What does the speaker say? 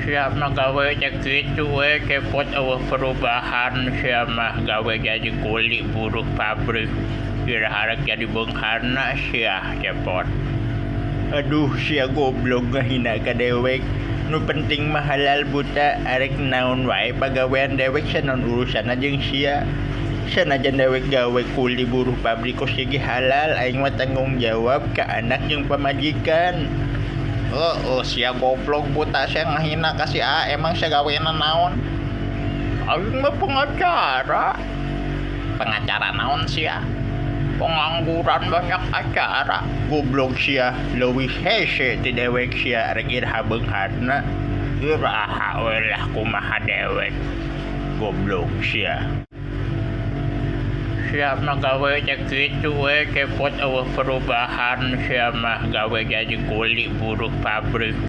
Sia mah gawe teh kitu we, Cepot, euweuh perubahan. Sia mah gawe jadi kuli buruh pabrik. Iraha rek jadi beungharna sia, Cepot? Aduh, sia goblok, ngahina ka dewek. Nu penting mah halal, buta. Arek naon wae pagawean dewek, sanaon urusanna jeung sia? Sanajan dewek gawe kuli buruh pabrik, kos ge halal. Aing mah tanggung jawab ka anak jeung pamajikan. Heeh, sia goblok, buta, sia ngahina ka si A. Emang sia gawena naon? Aing mah pengacara. Pengacara naon sia? Pengangguran banyak acara. Goblok sia, leuwih hese ti dewek sia. Rek iraha beungharna? Iraha we lah, kumaha dewek. Goblok sia. Sia mah gawe teh kitu we, Cepot, euweuh perubahan. Sia mah gawe jadi kuli buruh pabrik.